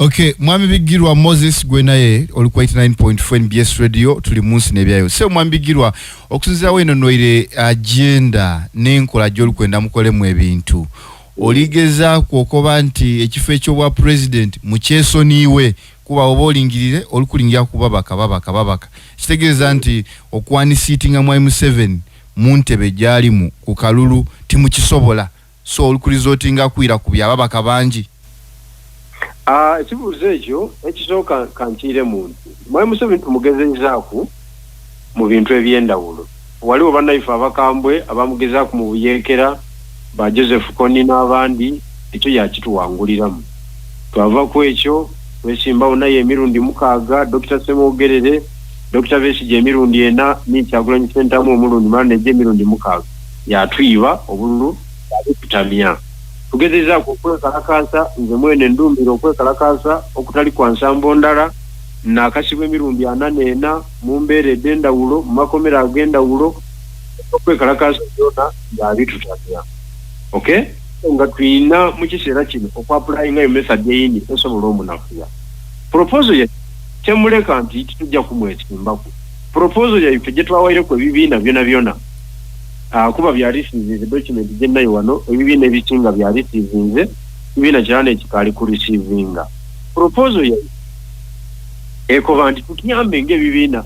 Okay, Mwami Bigirwa Moses, gwe naye oli ku 89.4 NBS Radio, tuli munsi n'ebyayo. So Mwami Bigirwa, okusinziira weno noire agenda n'enkola gy'olikwenda mukolemu ebintu, oligezaaku okoba nti ekifo eky'obwa president mukyesoniiwe, kuba oba olingirire olikulingira ku babaka babaka babaka, kitegeeza nti okwanisiitinga Mwami Museveni mu ntebe gy'alimu ku kalulu timukisobola, so olikuresortinga kwira ku byababaka bangi. Ah, ekibuuzo ekyo ekisooka kankiire muntu Mwami Museveni tumugezezaaku mu bintu ebyendawulo. Waliwo bannaife abakambwe abamugezaaku mu buyeekera, ba Joseph Kony n'abandi, ekyo yakituwanguliramu. Twava ku ekyo twesimbawo naye emirundi 6, Dr Semwogerere, Dr Besigye emirundi 4, ni Kyagulanyi Ssentamu omulundi mala nejja emirundi 6, yatwiba obululu yabitutamya. Tugezezaako okwekalakaasa, nze mwene ndumbira okwekalakaasa okutali kwa nsambo ndala, nakasibwa emirundi 44 mu mbeera ed'endawulo, mu makomera ag'endawulo, okwekalakaasa byona yabitutamya. Okay, nga tuyina mu kiseera kino okwapplyingayo method eyindi esobola omunafuya. Proposal ya temuleka nti titujja kumwesimbaku. Proposal yaife gye twawaireku ebibiina byona byona, kuba byareceivinze document gyenayo wano, ebibiina ebisinga byareceivinze, ebibiina kirala nekikaali kureceivinga. Proposal yaife ekoba nti tutuyambe ng'ebibiina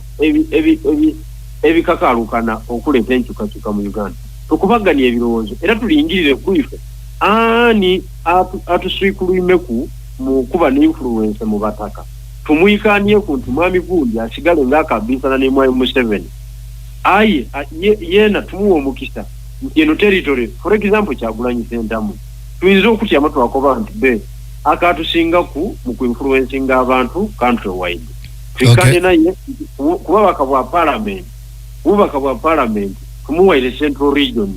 ebikakalukana okuleeta enkyukakyuka mu Uganda, tukubaganya ebirowoozo era tulingirire ku ife ani atuswikuluimeku mu kuba ne influence mu bataka, tumwikanieku nti mwami gundi asigale ng'akabisana ne Mwami Museveni, aye yeena tumuwa omukisa nti eno territory, for example Kyagulanyi Ssentamu, tuyinza okutyama twakoba nti be akatusingaku mu kuinfluencinga abantu country wide, twikane naye kubabaka bwa parliament, bubaka bwa parliament tumuwaire Central Region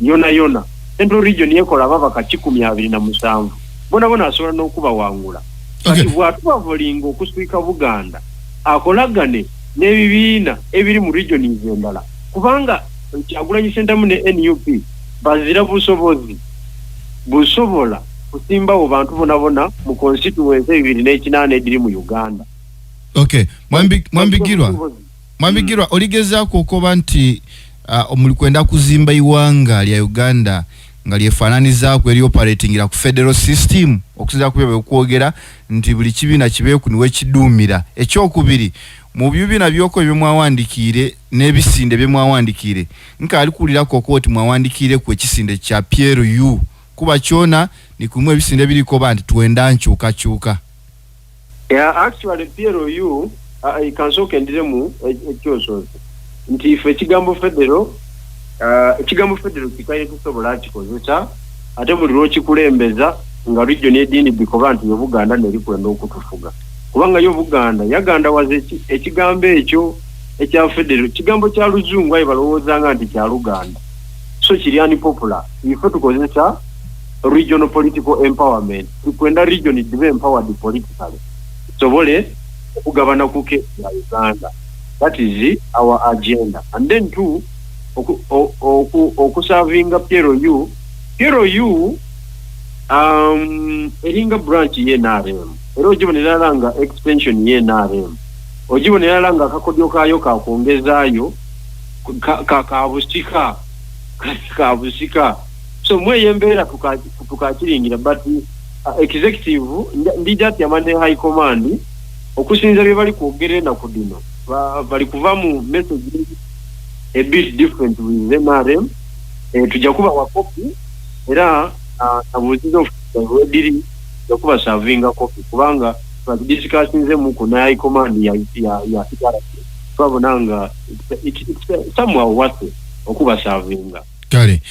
yona yona. Central Region yekola ababaka 127, bona bona asobola n'okubawangula. Kati bw'atubavolinga okuswika Buganda, akolagane n'ebibiina ebiri mu regions endala, kubanga Kyagulanyi Ssentamu ne NUP bazira busobozi busobola kusimbawo bantu bona bona mu constituency 208 ediri mu Uganda. Okay, Mwambigirwa, Mwambigirwa, oligezaako okoba nti mulikwenda kuzimba iwanga lya Uganda nga lyefaananizaako eri operatingira ku federal system, okusinziira ku byo bwekwogera nti buli kibiina kibeeku niwe kiduumira. Ekyokubiri, mu bibiina byoko ebyemwawandikiire n'ebisinde byemwawandikiire, nkaali kuwulirako oti mwawandikiireku ekisinde kya PLU, kuba kyona nikumu ebisinde birikoba nti twenda nkyukakyuka. Yeah, actually PLU kansooke ndiremu ekyosoose nti ife ekigambo federal, ekigambo federal kikaire tusobola kikozesa, ate buli lwokikulembeza nga region edindi bikoba nti Obuganda nerikwenda okutufuga, kubanga yo Buganda yagandawaza ekigambo ekyo ekya federal kigambo kya Luzungu, aye balowoozanga nti kya Luganda, so kiri unpopular. Ife tukozesa regional political empowerment, tukwenda region dibe empowered politically tusobole okugabana kuke ya Uganda. That is our agenda. And then two, okuservinga PLU. PLU eringa branch ye NRM, era ogibonera nga extension ye NRM, ogibonera nga akakodyo kaayo kakwongezaayo ka busika ka busika. So mweyo embeera tukakiringira, but executive ndija tyama ne high command okusinza bye bali kwogera enaku dino, bali kuva mu message a bit different with NRM. Tujja kubawa kopi era nabuuziza wediri tujja kubaservinga kopi, kubanga twakidiscussinzemuku ne high command ya ERC, twabona nga it's somehow worth okubaservinga. Kale.